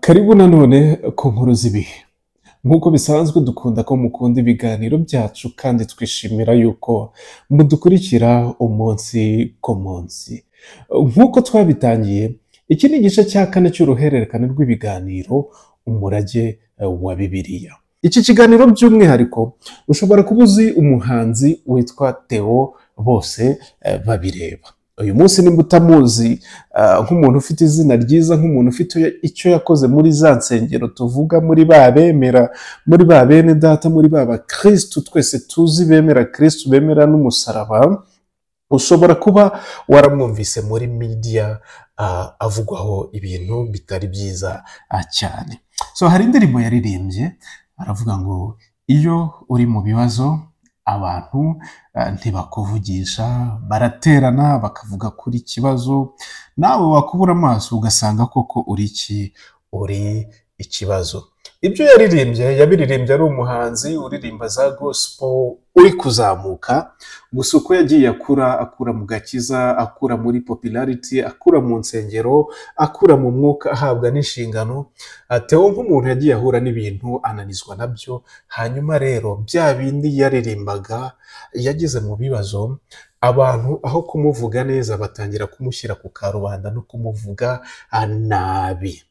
Karibu nanone ku nkuru z'ibihe. Nk'uko bisanzwe, dukunda ko mukunda ibiganiro byacu kandi twishimira yuko mudukurikira umunsi ku munsi. Nk'uko twabitangiye, iki ni igice cya kane cy'uruhererekane rw'ibiganiro Umurage wa Bibiliya. Iki kiganiro by'umwihariko, ushobora kuba uzi umuhanzi witwa Theo Bose Babireba. Uyu munsi nimba utamuzi nk'umuntu ufite izina ryiza, nk'umuntu ufite icyo yakoze muri za nsengero tuvuga, muri ba bemera, muri ba bene data, muri ba bakirisitu twese tuzi bemera Kirisitu, bemera n'umusaraba, ushobora kuba waramwumvise muri media avugwaho ibintu bitari byiza cyane. So hari indirimbo yaririmbye aravuga ngo iyo uri mu bibazo abantu ntibakuvugisha, baraterana bakavuga kuri kibazo, nawe wakubura amaso ugasanga koko uri iki? Uri ikibazo. Ibyo yaririmbye yabiririmbye ari umuhanzi uririmba za gospel uri kuzamuka. Gusa uko yagiye akura, akura mu gakiza, akura muri popularity, akura mu nsengero, akura mu mwuka, ahabwa n'inshingano, Theo nk'umuntu yagiye ahura n'ibintu ananizwa nabyo. Hanyuma rero bya bindi yaririmbaga, yageze mu bibazo, abantu aho kumuvuga neza batangira kumushyira ku karubanda no kumuvuga nabi.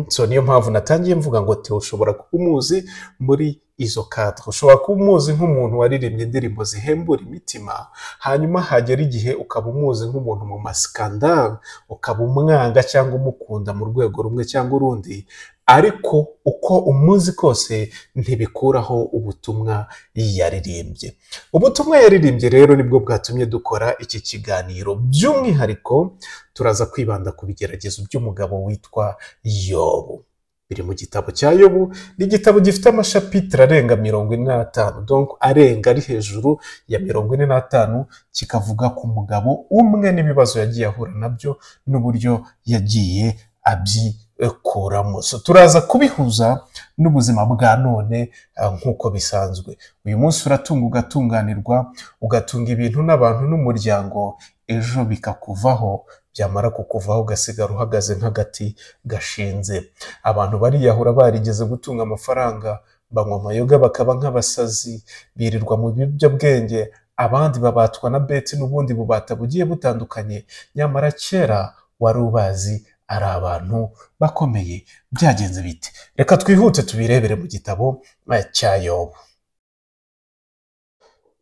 So niyo mpamvu natangiye mvuga ngo Theo ushobora kuba umuzi muri izo cadre, ushobora kuba umuzi nk'umuntu waririmbye indirimbo zihembura imitima, hanyuma hagera igihe ukaba umuzi nk'umuntu mu ma scandale, ukaba umwanga cyangwa umukunda mu rwego rumwe cyangwa urundi, ariko uko umuzi kose ntibikuraho ubutumwa yaririmbye. Ubutumwa yaririmbye rero nibwo bwatumye dukora iki kiganiro. By'umwihariko turaza kwibanda ku bigeragezo by'umugabo witwa Yobu. Biri mu gitabo cya Yobu. Ni igitabo gifite ama chapitre arenga 45, donc arenga, ari hejuru ya 45, kikavuga ku mugabo umwe n'ibibazo yagiye ahura nabyo n'uburyo yagiye abyikuramo. So turaza kubihuza n'ubuzima bwa none nk'uko bisanzwe. Uyu munsi uratunga, ugatunganirwa, ugatunga ibintu n'abantu n'umuryango, ejo bikakuvaho, byamara kukuvaho ugasigara uhagaze nk'agati gashinze. Abantu bariyahura barigeze gutunga amafaranga, banywa amayoga bakaba nk'abasazi, birirwa mu biyobyabwenge, abandi babatwa na beti n'ubundi bubata bugiye butandukanye, nyamara kera wari ubazi ari abantu bakomeye. Byagenze bite? Reka twihute tubirebere mu gitabo cya Yobu.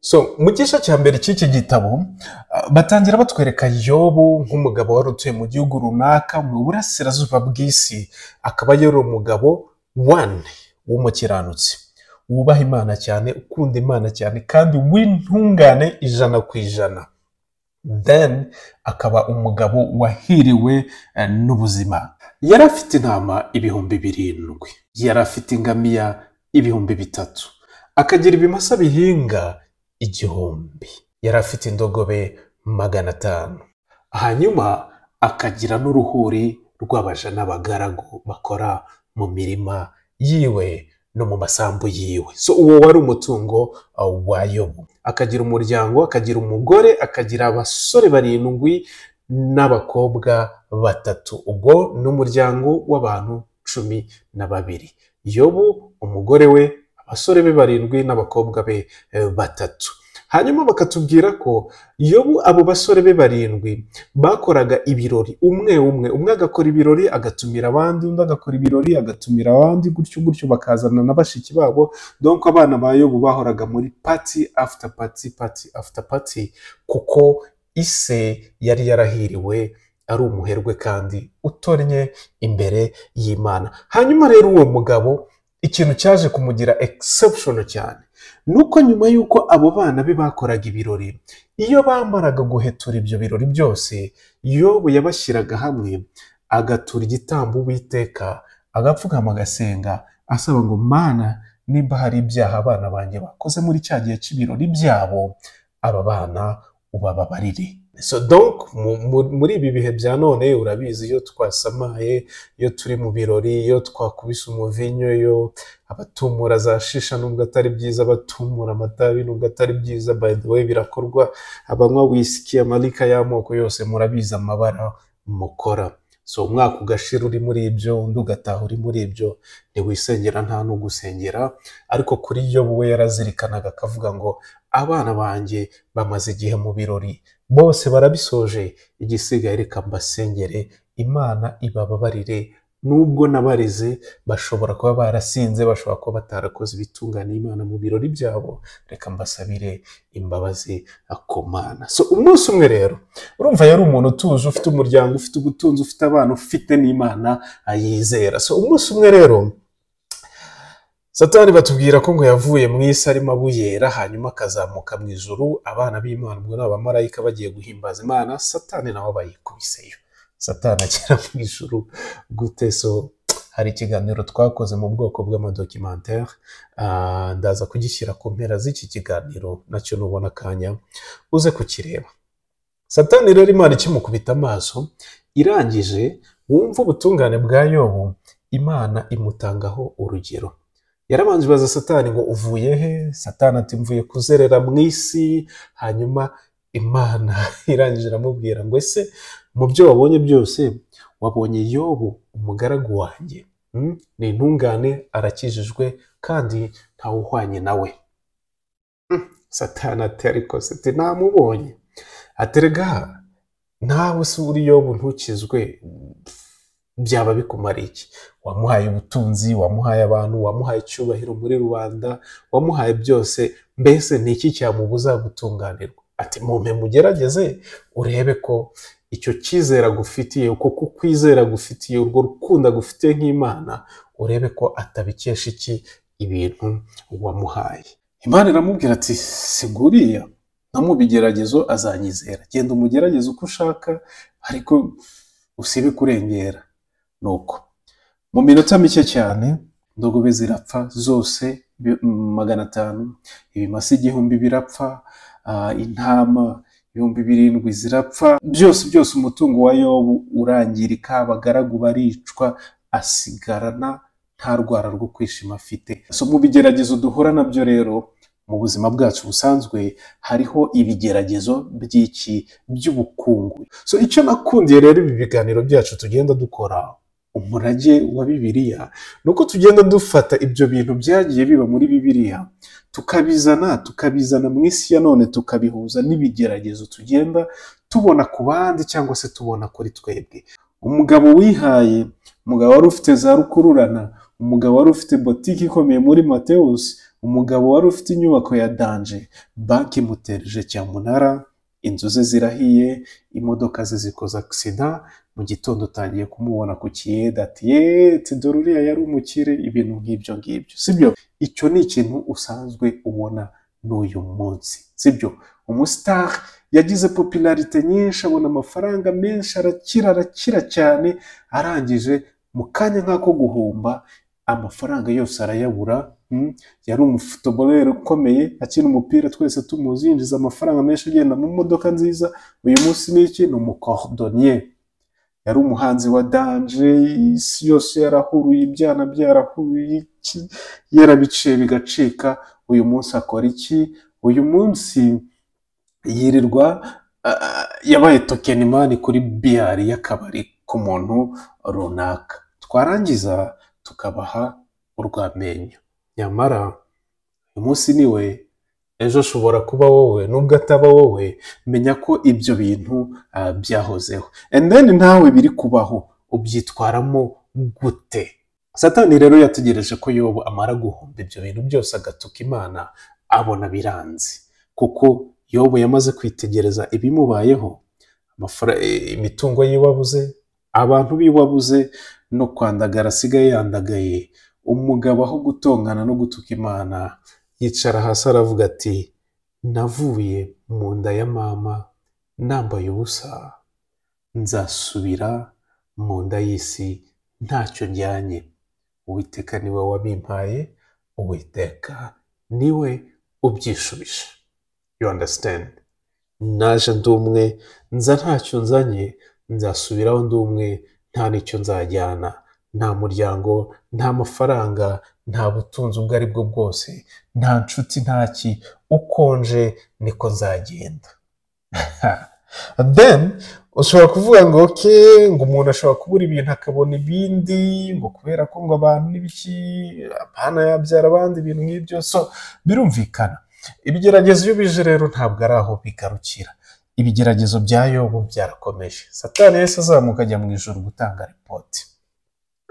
So mu gice cya mbere cy'iki gitabo batangira batwereka Yobu nk'umugabo wari utuye mu gihugu runaka mu burasirazuba bw'isi, akaba yari umugabo one w'umukiranutsi, wubaha Imana cyane, ukunda Imana cyane kandi w'intungane 100%. Then akaba umugabo wahiriwe n'ubuzima. Yari afite intama 7000, yari afite ingamiya 3000, akagira ibimasa bihinga 1000, yari afite indogobe 500, hanyuma akagira n'uruhuri rw'abaja n'abagaragu bakora mu mirima yiwe no mu masambu yiwe. So uwo wari umutungo wa Yobu. Akagira umuryango, akagira umugore, akagira abasore barindwi n'abakobwa batatu. Ubwo ni umuryango w'abantu 12: Yobu, umugore we, abasore be barindwi n'abakobwa be batatu. Hanyuma bakatubwira ko Yobu, abo basore be barindwi bakoraga ibirori, umwe umwe, umwe agakora ibirori agatumira abandi, undi agakora ibirori agatumira abandi, gutyo gutyo, bakazana na bashiki babo. Donc abana ba Yobu bahoraga muri party after party, party after party, kuko ise yari yarahiriwe, ari umuherwe kandi utonnye imbere y'Imana. Hanyuma rero uwo mugabo, ikintu cyaje kumugira exceptional cyane nuko nyuma y'uko abo bana be bakoraga ibirori, iyo bamaraga guhetura ibyo birori byose, Yobu yabashyiraga hamwe agatura igitambo Uwiteka, agapfukama, agasenga asaba ngo: "Mana, nimba hari ibyaha abana banjye bakoze muri cya gihe cy'ibirori byabo, aba bana ubababarire." So donc muri ibi bihe bya none, urabizi, iyo twasamaye, iyo turi mu birori, iyo twakubise umuvinyo, iyo abatumura za shisha nubwo atari byiza, abatumura amatabi nubwo atari byiza, by the way birakorwa, abanywa whisky, amalika y'amoko yose, murabizi amabara mukora. So umwaka ugashira uri muri ibyo, undi ugataha uri muri ibyo, ntiwisengera nta n'ugusengera. Ariko kuri Yobu we yarazirikanaga akavuga ngo abana banjye bamaze igihe mu birori, bose barabisoje, igisigaye reka mbasengere Imana ibababarire, nubwo nabareze bashobora kuba barasinze, bashobora kuba batarakoze ibitunganiye Imana mu birori byabo, reka mbasabire imbabazi ku Mana. So umunsi umwe rero, urumva yari umuntu utuje, ufite umuryango, ufite ubutunzi, ufite abana, ufite n'Imana ayizera. So umunsi umwe rero Satani batubwira ko ngo yavuye mu isi arimo abuyera, hanyuma akazamuka mu ijuru, abana b'Imana ubwo ni abamarayika bagiye guhimbaza Imana, Satani nawe bayikubiseyo. Satani agera mu ijuru gute? So hari ikiganiro twakoze mu bwoko bw'amadocumentaire, ndaza kugishyira ku mpera z'iki kiganiro, nacyo nubona akanya uze kukireba. Satani rero Imana ikimukubita amaso, irangije wumva ubutungane bwa Yobu, Imana imutangaho urugero. Yarabanje ibaza Satani ngo uvuye he? Satani ati mvuye kuzerera mu isi. Hanyuma Imana irangije iramubwira ngo ese mu byo wabonye byose wabonye Yobu umugaragu wanjye? Ni intungane, arakijijwe kandi ntawuhwanye nawe. Satani ati ariko se ati namubonye. Ati rega nawe se uri Yobu ntukizwe, byaba bikumara iki? Wamuhaye ubutunzi, wamuhaye abantu, wamuhaye icyubahiro muri rubanda, wamuhaye byose, mbese ni iki cyamubuza gutunganirwa? Ati mumpe mugerageze urebe ko icyo cyizere agufitiye, uko kukwizera agufitiye, urwo rukundo agufitiye nk'Imana, urebe ko atabikesha iki ibintu wamuhaye. Imana iramubwira ati siguriya no mu bigeragezo azanyizera, genda umugerageze uko ushaka ariko usibe kurengera. Nuko mu minota mike cyane indogobe zirapfa zose 500, ibimasa 1000 birapfa, intama 7,000 zirapfa, byose byose umutungo wa Yobu urangirika, abagaragu baricwa, asigarana nta rwara rwo kwishima afite. So mu bigeragezo duhura nabyo rero mu buzima bwacu busanzwe hariho ibigeragezo by'iki by'ubukungu. So icyo nakundiye rero ibi biganiro byacu tugenda dukora umurage wa Bibiliya, nuko tugenda dufata ibyo bintu byagiye biba muri Bibiliya tukabizana mu isi ya none, tukabihuza n'ibigeragezo tugenda tubona ku bandi cyangwa se tubona kuri twebwe. Umugabo wihaye, umugabo wari ufite za rukururana, umugabo wari ufite botike ikomeye muri Mateus, umugabo wari ufite inyubako ya danje, banki imutereje cyamunara, inzu ze zirahiye, imodoka ze zikoze aksida, mu gitondo utangiye kumubona ku kiyede ati yeee dore uriya yari umukire, ibintu nk'ibyo ngibyo, sibyo? Icyo ni ikintu usanzwe ubona n'uyu munsi, sibyo? Umustar yagize popularite nyinshi, abona amafaranga menshi, arakira arakira cyane, arangije mu kanya nk'ako guhomba amafaranga yose arayabura. Yari umufootballer ukomeye, akina umupira twese tumuzi, yinjiza amafaranga menshi, agenda mu modoka nziza. Uyu munsi ni iki? Ni umucordonnier. Yari umuhanzi wa danje, isi yose yarahuruye, ibyana byarahuruye, iki yarabiciye bigacika. Uyu munsi akora iki? Uyu munsi yirirwa yabaye tokenimani kuri biyari y'akabari ku muntu runaka. Twarangiza tukabaha urw'amenyo. Nyamara uyu munsi ni we, ejo ashobora kuba wowe, nubwo ataba wowe, menya ko ibyo bintu byahozeho. And then nawe biri kubaho, ubyitwaramo gute? Satani rero yategereje ko Yobu amara guhomba ibyo bintu byose agatuka Imana, abona biranze. Kuko Yobu yamaze kwitegereza ibimubayeho, imitungo yiwe abuze, abantu biwe abuze, no kwandagara asigaye yandagaye. Umugabo aho gutongana no gutuka Imana, yicara hasi aravuga ati navuye mu nda ya mama nambaye ubusa, nzasubira mu nda y'isi ntacyo njyanye. Uwiteka niwe wabimpaye, Uwiteka niwe ubyishubije. You understand? Naje ndi umwe, nza ntacyo nzanye, nzasubiraho ndi umwe, nta n'icyo nzajyana, nta muryango, nta mafaranga, nta butunzi ubwo ari bwo bwose, nta nshuti, nta ki, ukonje niko nzagenda. Then Ushobora kuvuga ngo okay, ngo umuntu ashobora kubura ibintu akabona ibindi, ngo kubera ko ngo abantu n'ibiki, apana yabyara abandi, ibintu nk'ibyo. So birumvikana, ibigeragezo iyo bije rero ntabwo ari aho bigarukira. Ibigeragezo bya Yobu byarakomeje. Satani yahise azamuka ajya mu ijuru gutanga ripoti,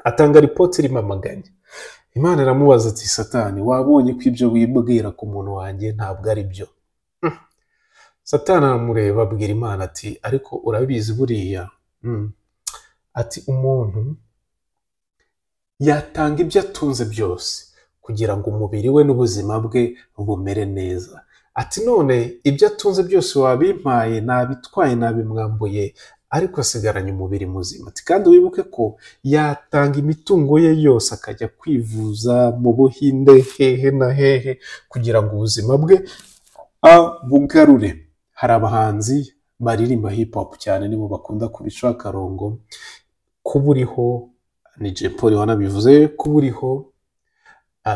atanga ripoti irimo amaganya. Imana iramubaza ati Satani, wabonye ko ibyo wibwira ku muntu wanjye ntabwo ari byo? Satani aramureba abwira Imana ati ariko urabizi buriya, ati umuntu yatanga ibyo atunze byose kugira ngo umubiri we n'ubuzima bwe bumere neza. Ati none ibyo atunze byose wabimpaye, nabitwaye, nabimwambuye, ariko asigaranye umubiri muzima. Ati kandi wibuke ko yatanga imitungo ye yose akajya kwivuza mu Buhinde hehe na hehe kugira ngo ubuzima bwe abugarure. Hari abahanzi baririmba hip hop cyane, nibo bakunda kubicaho akarongo. Kuba uriho, ni Jay Polly wanabivuze, kuba uriho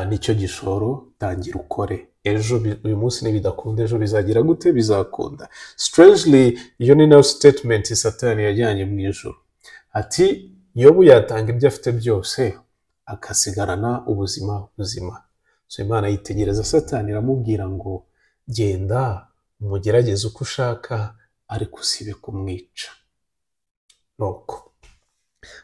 nicyo gishoro, tangira ukore. Ejo uyu munsi nibidakunda ejo bizagira gute? Bizakunda. Strangely, iyo ni nayo statement Satani yajyanye mu ijuru. Ati Yobu yatanga ibyo afite byose agasigarana ubuzima buzima. So Imana yitegereza Satani iramubwira ngo genda umugerageze uko ushaka ariko usibe kumwica. Nuko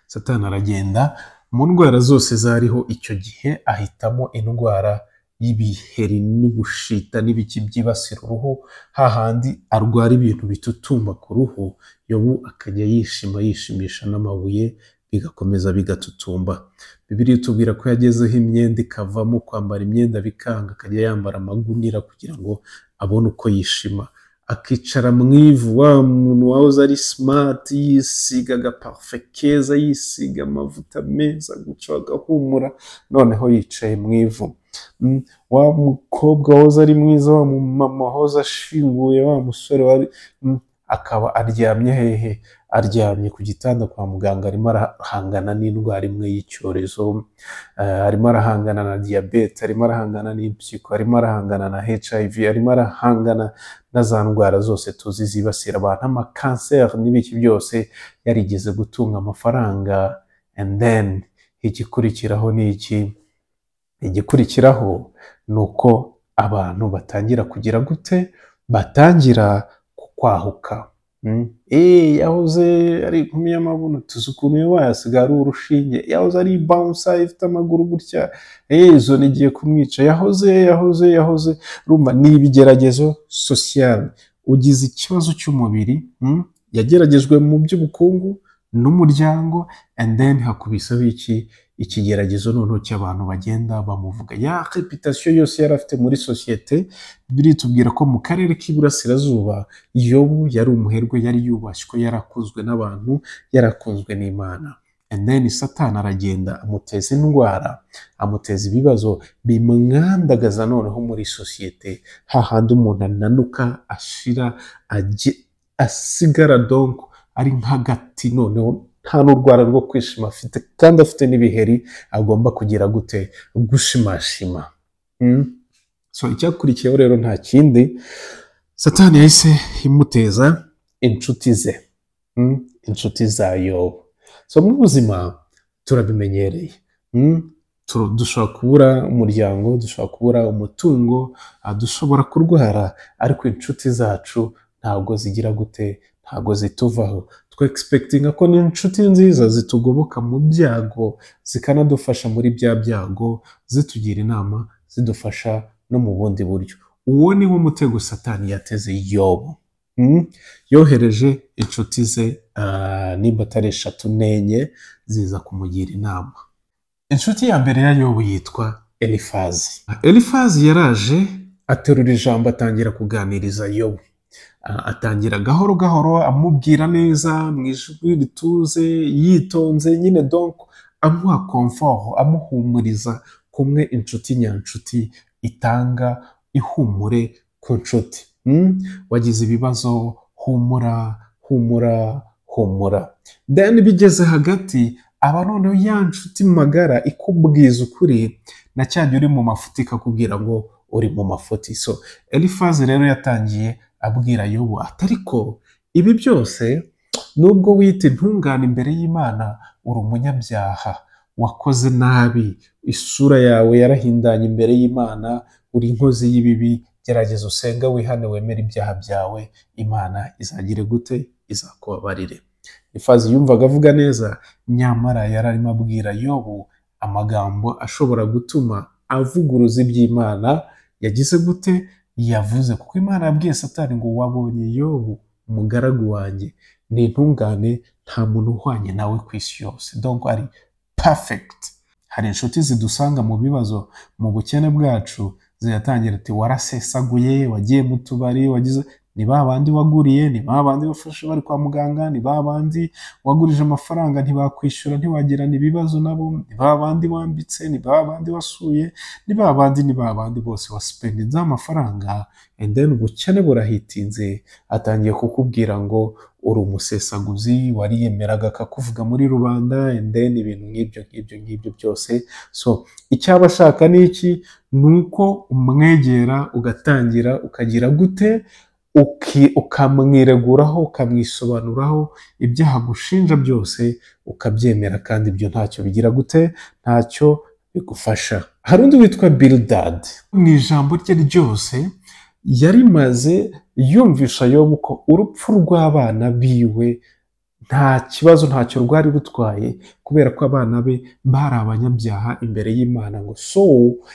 Satani aragenda, mu ndwara zose zariho icyo gihe ahitamo indwara y'ibiheri n'ubushita n'ibiki byibasira uruhu, hahandi arwara ibintu bitutumba ku ruhu. Yobu akajya yishima yishimisha n'amabuye, bigakomeza bigatutumba. Bibiliya itubwira ko yagezeho imyenda ikavamo, kwambara imyenda bikanga, akajya yambara amagunira kugira ngo abone uko yishima. Akicara mu ivu, wa muntu wahoze ari smart, yisiga agaparufe keza, yisiga amavuta meza guca agahumura, noneho yicaye mu ivu. Wa mukobwa wahoze ari mwiza, wa mumama wahoze ashinguye, wa musore wari akaba aryamye hehe? Aryamye ku gitanda kwa muganga, arimo arahangana n'indwara imwe y'icyorezo, arimo arahangana na diyabete, arimo arahangana n'impyiko, arimo arahangana na HIV, arimo arahangana na za ndwara zose tuzi zibasira abantu, amakanseri n'ibiki byose. Yarigeze gutunga amafaranga, and then igikurikiraho ni iki? Igikurikiraho ni uko abantu batangira kugira gute? Batangira kukwahuka. Yahoze ari inkumi y'amabuno, tuzi ukuntu yabaye, asigaye ari urushinge. Yahoze ari bouncer ifite amaguru gutya, izo nigiye kumwica. Yahoze yahoze yahoze. Urumva ni ibigeragezo social. Ugize ikibazo cy'umubiri, yageragejwe mu by'ubukungu n'umuryango, and then hakubiseho iki? Ikigeragezo noneho cy'abantu bagenda bamuvuga, ya reputation yose yari afite muri sosiyete. Bibiliya itubwira ko mu karere k'iburasirazuba Yobu yari umuherwe, yari yubashywe, yarakunzwe n'abantu, yarakunzwe n'Imana. And then Satani aragenda amuteza indwara, amuteza ibibazo bimwandagaza noneho muri sosiyete, hahandi umuntu ananuka, ashira, asigara donc ari nk'agati, noneho nta n'urwara rwo kwishima afite, kandi afite n'ibiheri agomba kugira gute? Gushimashima. So icyakurikiyeho rero nta kindi, Satani yahise imuteza inshuti ze, inshuti za Yobu. So mu buzima turabimenyereye, Dushobora kubura umuryango, dushobora kubura umutungo, dushobora kurwara, ariko inshuti zacu ntabwo zigira gute? Ntabwo zituvaho. Twexpectinga ko n'inshuti nziza zitugoboka mu byago, zikanadufasha muri bya byago, zitugira inama, zidufasha no mu bundi buryo. Uwo ni wo mutego Satani yateze Yobu. Yohereje inshuti ze, nimba atari 3 n'enye, ziza kumugira inama. Inshuti ya mbere ya Yobu yitwa Elifazi. Elifazi yaraje aterura ijambo, atangira kuganiriza Yobu. Atangira gahoro gahoro amubwira neza mu ijwi rituze, yitonze nyine, donc amuha comfort, amuhumuriza kumwe inshuti nyanshuti itanga ihumure ku nshuti. Wagize ibibazo, humura, humura, humura. Then bigeze hagati, aba noneho ya nshuti magara ikubwiza ukuri, na cya gihe uri mu mafuti ikakubwira ngo uri mu mafuti. So Elifazi rero yatangiye abwira Yobu ati ariko ibi byose Nubwo wita intungane imbere y'Imana, uri umunyabyaha, wakoze nabi, isura yawe yarahindanye imbere y'Imana, uri inkozi y'ibibi, gerageza usenge wihane wemere ibyaha byawe, Imana izagire gute? Izakubabarire. Elifazi yumvaga avuga neza, nyamara yari arimo abwira Yobu amagambo ashobora gutuma avuguruza iby'Imana yagize gute? Yavuze. Kuko Imana yabwiye Satani ngo wabonye Yobu umugaragu wanjye ni intungane, nta muntu uhwanye nawe ku isi yose. Donc ari perfect. Hari inshuti zidusanga mu bibazo, mu bukene bwacu, ziratangira ati warasesaguye, wagiye mu tubari, wagize, ni ba bandi waguriye, ni ba bandi wafashe bari kwa muganga, ni ba bandi wagurije amafaranga ntibakwishyura, ntiwagirana ibibazo nabo, ni ba bandi wambitse, ni ba bandi wasuye, ni ba bandi, ni ba bandi bose wasipendinze amafaranga, and then ubukene burahitinze, atangiye kukubwira ngo uri umusesaguzi, wariyemeraga akakuvuga muri rubanda, and then ibintu nk'ibyo nk'ibyo ngibyo byose. So icyaba ashaka ni iki? Ni uko umwegera ugatangira ukagira gute? Ukamwireguraho, ukamwisobanuraho, ibyaha agushinja byose ukabyemera, kandi ibyo ntacyo bigira gute? Ntacyo bigufasha. Hari undi witwa Bilidadi, mu ijambo rye ryose yarimaze yumvisha Yobu ko urupfu rw'abana biwe nta kibazo, ntacyo rwari rutwaye, kubera ko abana be bari abanyabyaha imbere y'Imana, ngo so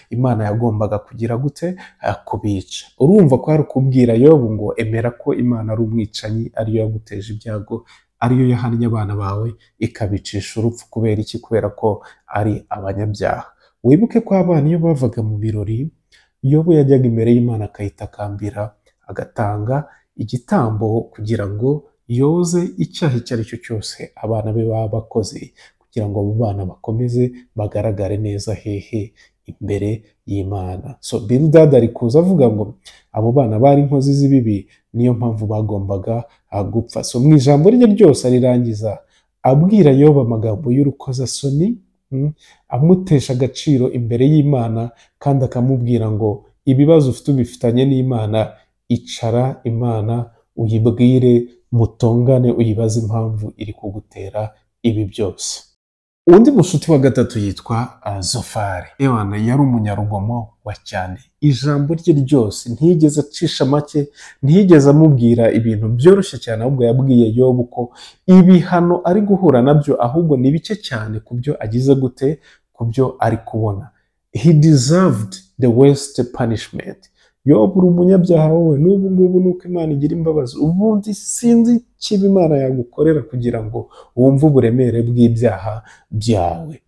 Imana yagombaga kugira gute? Kubica. Urumva ko hari kubwira Yobu ngo emera ko Imana ari umwicanyi, ariyo yaguteje ibyago, ariyo yahannye abana bawe ikabicisha urupfu. Kubera iki? Kubera ko ari abanyabyaha. Wibuke ko abana iyo bavaga mu birori, Yobu yajyaga imbere y'Imana akayitakambira, agatanga igitambo kugira ngo yoze icyaha icyo ari cyo cyose abana be baba bakoze, kugira ngo abo bana bakomeze bagaragare neza hehe? Imbere y'Imana. So Bilidadi ari kuza avuga ngo abo bana bari inkozi z'ibibi, niyo mpamvu bagombaga gupfa. So mu ijambo rye ryose arirangiza abwira Yobu amagambo y'urukozasoni, amutesha agaciro imbere y'Imana, kandi akamubwira ngo ibibazo ufite ubifitanye n'Imana, icara Imana uyibwire, mutongane, uyibaze impamvu iri kugutera ibi byose. Undi mushuti wa gatatu yitwa Zofari. Ewana yari umunyarugomo wa cyane. Ijambo rye ryose ntiyigeze acisha make, ntiyigeze amubwira ibintu byoroshye cyane, ahubwo yabwiye Yobu ko ibihano ari guhura nabyo ahubwo ni bike cyane ku byo agize gute, ku byo ari kubona. He deserved the worst punishment. Yobu uri umunyabyaha wowe, n'ubu ngubu nuko Imana igira imbabazi, ubundi sinzi ikibi Imana yagukorera kugira ngo wumve uburemere bw'ibyaha byawe.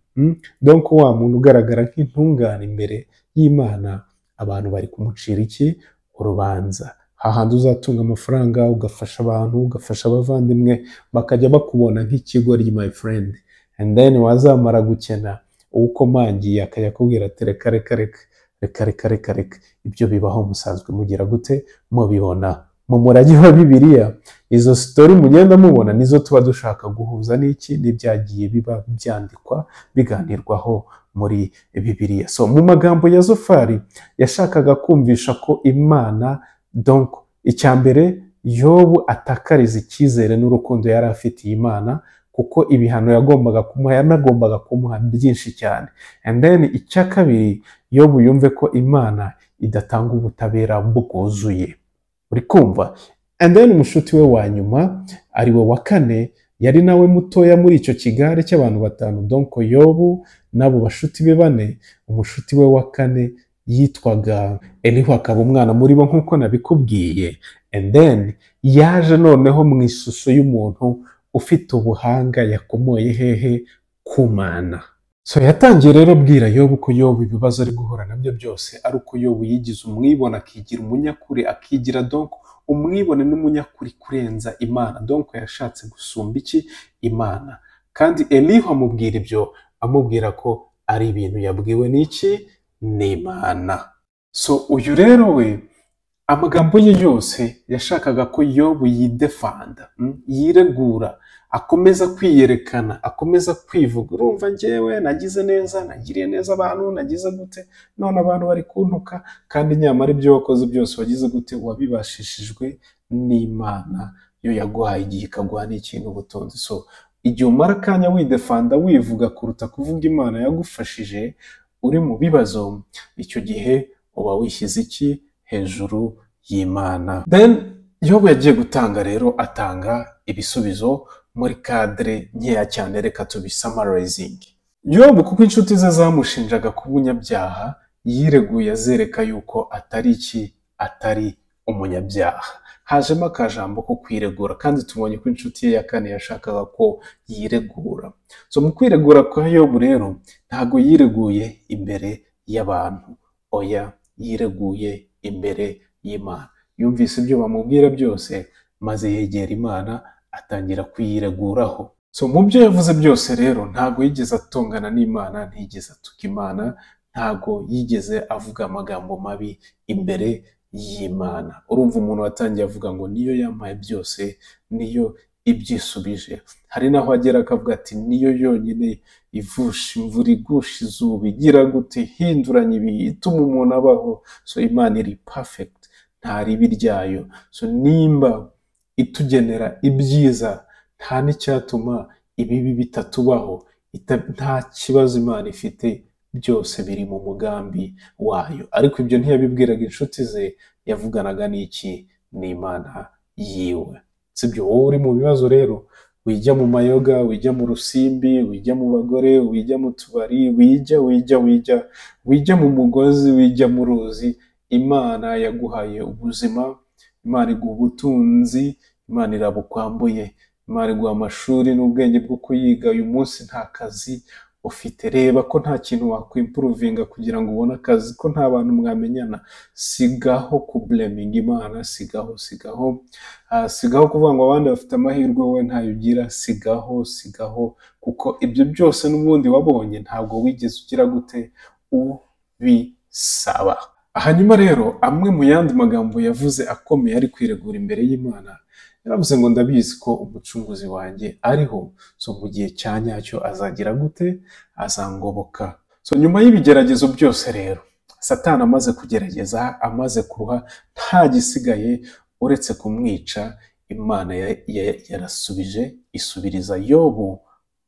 Donc wa muntu ugaragara nk'intungane imbere y'Imana, abantu bari kumucira iki? Urubanza. Hahandi uzatunga amafaranga ugafasha abantu, ugafasha abavandimwe, bakajya bakubona nk'ikigoryi my friend, and then wazamara gukena ukomangiye akajya akubwira ati reka reka reka reka reka reka reka. Ibyo bibaho, musanzwe mugira gute? Mubibona mu murage wa Bibiliya. Izo story mugenda mubona nizo tuba dushaka guhuza n'iki? N'ibyagiye biba byandikwa biganirwaho muri Bibiliya. So mu magambo ya Zofari yashakaga kumvisha ko Imana, donc icya mbere Yobu atakariza icyizere n'urukundo yari afitiye Imana, kuko ibihano yagombaga kumuha yanagombaga kumuha byinshi cyane. And then icya kabiri, Yobu yumve ko Imana idatanga ubutabera bwuzuye. Uri kumva? And then umushuti we wa nyuma ari we wa kane, yari nawe mutoya muri icyo kigare cy'abantu batanu, donc Yobu n'abo bashuti be bane. Umushuti we wa kane yitwaga Elihu, akaba umwana muri bo nk'uko nabikubwiye. And then yaje noneho mu ishusho y'umuntu ufite ubuhanga yakomoye hehe? Ku Mana. So yatangiye rero abwira Yobu ko Yobu ibibazo ari guhura nabyo byose ari uko Yobu yigize umwibone, akigira umunyakuri, akigira donc umwibone n'umunyakuri kurenza Imana. Donc yashatse gusumba iki? Imana. Kandi Elihu amubwira ibyo, amubwira ko ari ibintu yabwiwe n'iki? N'Imana. So uyu rero we amagambo ye yose yashakaga ko Yobu yidefanda, yiregura, akomeza kwiyerekana, akomeza kwivuga. Urumva njyewe nagize neza, nagiriye neza abantu, nagize gute, none abantu bari kuntuka, kandi nyamara ibyo wakoze byose wagize gute? Wabibashishijwe n'Imana. Yo yaguhaye igihe, ikaguha n'ikintu, ubutunzi. So igihe umara akanya widefenda, wivuga kuruta kuvuga Imana yagufashije uri mu bibazo, icyo gihe uba wishyize iki hejuru y'Imana. Then Yobu yagiye gutanga rero, atanga ibisubizo muri cadre nkeya cyane. Reka tubisummarizinge. Yobu, kuko inshuti ze zamushinjaga kuba umunyabyaha, yireguye azereka yuko atari iki, atari umunyabyaha. Hajemo akajambo ko kwiregura, kandi tubonye ko inshuti ye ya kane yashakaga ko yiregura. So mu kwiregura kwa Yobu rero, ntabwo yireguye imbere y'abantu, oya, yireguye imbere y'Imana. Yumvise ibyo bamubwira byose, maze yegera Imana, atangira kuyireguraho. So mu byo yavuze byose rero, ntabwo yigeze atongana n'Imana, ntiyigeze atuka Imana, ntabwo yigeze avuga amagambo mabi imbere y'Imana. Urumva umuntu watangiye avuga ngo niyo yampaye byose, niyo ibyisubije. Hari n'aho agera akavuga ati niyo yonyine ivusha imvura, igusha izuba, igira gute, ihinduranya ibihe, ituma umuntu abaho. So Imana iri perfect, nta ribi ryayo. So nimba itugenera ibyiza, nta n'icyatuma ibibi bitatubaho. Nta kibazo Imana ifite, byose biri mu mugambi wayo. Ariko ibyo ntiyabibwiraga inshuti ze, yavuganaga n'iki? N'Imana yiwe, sibyo? Wowe uri mu bibazo rero, wijya mu mayoga, wijya mu rusimbi, wijya mu bagore, wijya mu tubari, wijya, wijya, wijya, wijya mu mugozi, wijya mu ruzi. Imana yaguhaye ubuzima, Imana iguha ubutunzi, Imana irabukwambuye, Imana iguha amashuri n'ubwenge bwo kuyiga. Uyu munsi nta kazi ufite, reba ko nta kintu wakwimprovinga kugira ngo ubone akazi, ko nta bantu mwamenyana. Sigaho kublaminga Imana, sigaho, sigaho. Sigaho kuvuga ngo abandi bafite amahirwe, wowe ntayo ugira. Sigaho, sigaho, kuko ibyo byose n'ubundi wabonye ntabwo wigeze ugira gute, ubisaba. Hanyuma rero, amwe mu yandi magambo yavuze akomeye ari kwiregura imbere y'Imana, yaravuze ngo ndabizi ko umucunguzi wanjye ariho, so mu gihe cya nyacyo azagira gute? Azangoboka. So nyuma y'ibigeragezo byose rero, Satani amaze kugerageza, amaze kuruha, nta gisigaye uretse kumwica, Imana yarasubije, isubiriza Yobu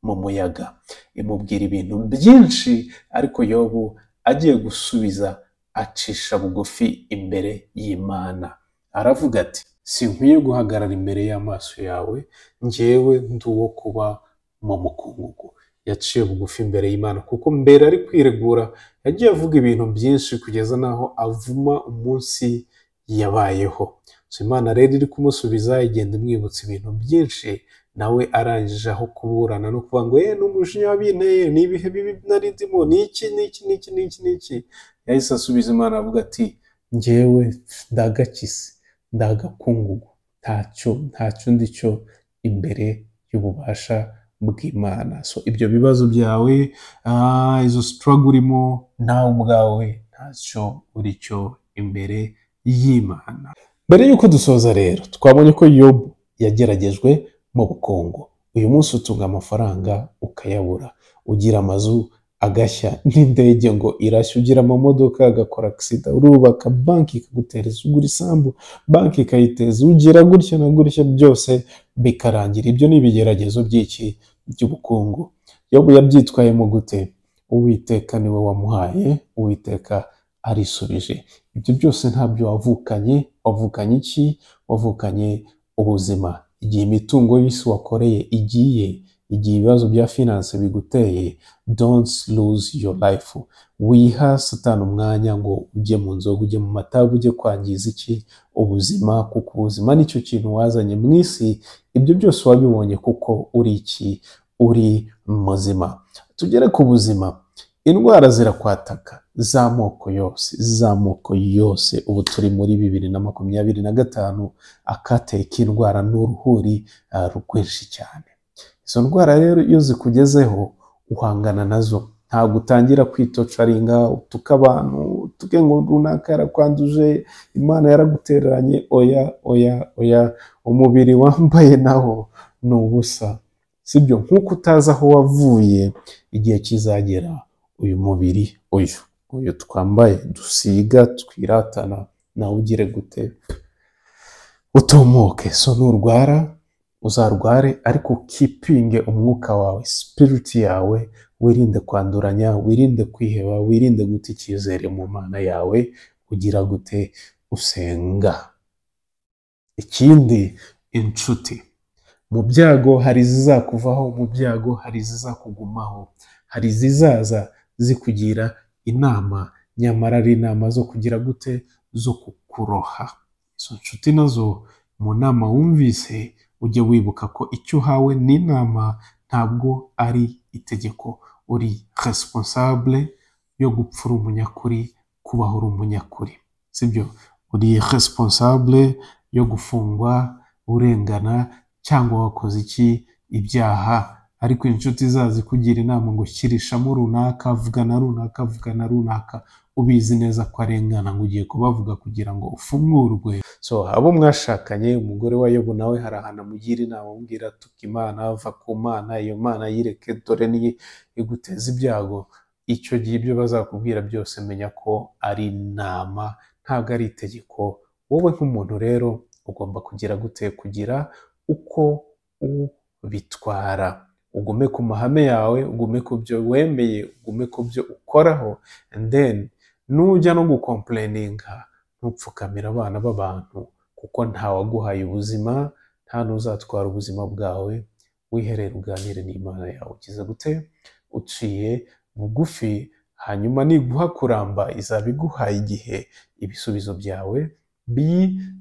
mu muyaga, imubwira ibintu byinshi. Ariko Yobu agiye gusubiza, acisha bugufi imbere y'Imana, aravuga ati sinkwiye guhagarara imbere y'amaso yawe, njyewe ndi uwo kuba mu mukungugu. Yaciye bugufi imbere y'Imana, kuko mbere ari kwiregura yagiye avuga ibintu byinshi kugeza n'aho avuma umunsi yabayeho. So Imana rero iri kumusubiza, igenda imwibutsa ibintu byinshi. Nawe arangije, aho kuburana no kuvuga ngo n'umujinya wabinteye, ni ibihe bibi nari ndimo, ni iki, ni iki, ni iki, ni iki, ni iki, yahise asubiza Imana avuga ati njyewe ndagakise, ndagakungugu, ntacyo, ntacyo ndi cyo imbere y'ububasha bw'Imana. So ibyo bibazo byawe, izo struggle urimo, nawe ubwawe ntacyo uri cyo imbere y'Imana. Mbere y'uko dusoza rero, twabonye ko Yobu yageragejwe mu bukungu. Uyu munsi utunga amafaranga ukayabura, ugira amazu agashya n'indege ngo irashya, ugira amamodoka agakora accident, urubaka banki ikagutereza, ugura isambu banki ikayiteza, ugira gutya na gutya, byose bikarangira. Ibyo ni ibigeragezo by'iki? By'ubukungu. Yobu yabyitwayemo gute? Uwiteka niwe wamuhaye, Uwiteka arisubije. Ibyo byose ntabyo wavukanye. Wavukanye iki? Wavukanye ubuzima. Igihe imitungo y'isi wakoreye igiye, igihe ibibazo bya finance biguteye, don't lose your life. Wiha Satani umwanya ngo ujye mu nzoga, ujye mu matabi, ujye kwangiza iki? Ubuzima, kuko ubuzima nicyo kintu wazanye mu isi. Ibyo byose wabibonye kuko uri iki? Uri muzima. Tugere ku buzima. Indwara zirakwataka z'amoko yose, z'amoko yose. Ubu turi muri 2025, akateye k'indwara ni uruhuri rwinshi cyane. Izo ndwara rero iyo zikugezeho, uhangana nazo. Ntabwo utangira kwitorturinga, utuka abantu, utuke ngo runaka yarakwanduje, Imana yaragutereranye. Oya, oya, oya, umubiri wambaye nawo ni ubusa, sibyo? Nk'uko utazi aho wavuye, igihe kizagera uyu mubiri uyu twambaye, dusiga, twiratana, nawe ugire gute? Utumuke. So nurwara uzarware, ariko ukipinge umwuka wawe, spirit yawe, wirinde kwanduranya, wirinde kwiheba, wirinde guta icyizere mu Mana yawe, ugira gute? Usenga. Ikindi, inshuti. Mu byago hari izizakuvaho, mu byago hari izizakugumaho, hari izizaza zikugira inama, nyamara ari inama zo kugira gute? Zo kukuroha. Izo nshuti nazo mu nama wumvise ujye wibuka ko icyo uhawe ni inama, ntabwo ari itegeko. Uri responsable yo gupfa uri umunyakuri, kubaho uri umunyakuri, sibyo? Uri responsable yo gufungwa urengana cyangwa wakoze iki? Ibyaha. Ariko inshuti zazikugira inama ngo shyirishamo runaka, vugana runaka, vugana runaka, ubizi neza ko arengana, ngo ugiye kubavuga kugira ngo ufungurwe. So abo mwashakanye, umugore wa Yobu nawe hari ahantu amugira inama, amubwira tuka Imana, va ku Mana, iyo Mana yireke, dore niyo iguteza ibyago. Icyo gihe ibyo bazakubwira byose menya ko ari inama, ntabwo ari itegeko. Wowe nk'umuntu rero ugomba kugira gute? Kugira uko ubitwara, ugume ku mahame yawe, ugume ku byo wemeye, ugume ku byo ukoraho, and then nujya no gucomplaininga ntupfukamire abana b'abantu, kuko ntawaguhaye ubuzima, nta n'uzatwara ubuzima bwawe. Wiherere uganire n'Imana yawe, ukize gute? Uciye bugufi, hanyuma niguha kuramba izaba iguhaye igihe, ibisubizo byawe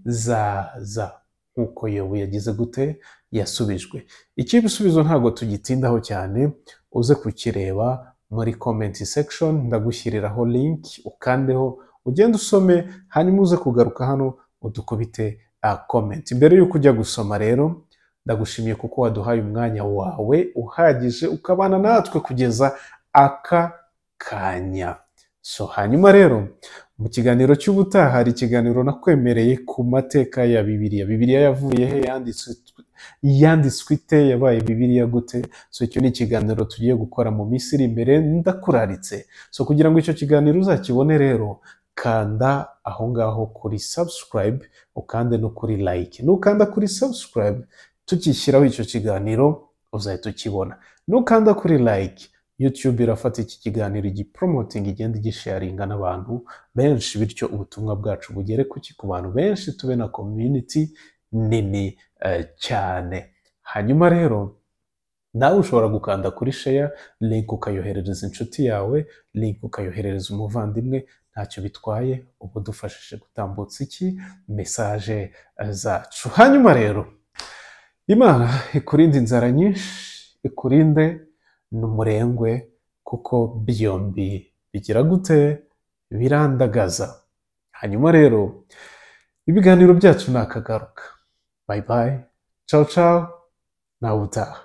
bizaza nk'uko Yobu yagize gute? Yasubijwe. Iki bisubizo ntabwo tugitindaho cyane, uze kukireba muri comment section, ndagushyiriraho link, ukandeho ugende usome, hanyuma uze kugaruka hano udukubite comment. Mbere y'uko ujya gusoma rero, ndagushimiye kuko waduhaye umwanya wawe uhagije ukabana natwe kugeza aka kanya. So hanyuma rero mu kiganiro cy'ubutaha hari ikiganiro nakwemereye ku mateka ya Bibiliya. Bibiliya yavuye he? Yanditswe ite? Yabaye Bibiliya gute? So icyo ni ikiganiro tugiye gukora mu minsi iri imbere, ndakuraritse. So kugira ngo icyo kiganiro uzakibone rero, kanda aho ngaho kuri subscribe, ukande no kuri like. Nukanda kuri subscribe, tukishyiraho icyo kiganiro uzahita ukibona. Nukanda kuri like, YouTube irafata iki kiganiro igipromoting, igenda igisharinga n'abantu benshi, bityo ubutumwa bwacu bugere kuki? Ku bantu benshi, tube na community nini cyane. Hanyuma rero nawe ushobora gukanda kuri share link, ukayoherereza inshuti yawe, link ukayoherereza umuvandimwe, ntacyo bitwaye, ubu dufashije gutambutsa iki? Message zacu. Hanyuma rero Imana ikurinde inzara nyinshi, ikurinde n'umurengwe, kuko byombi bigira gute? Birandagaza. Hanyuma rero ibiganiro byacu nakagaruka. Bye bye, ciao ciao, nawe utaha.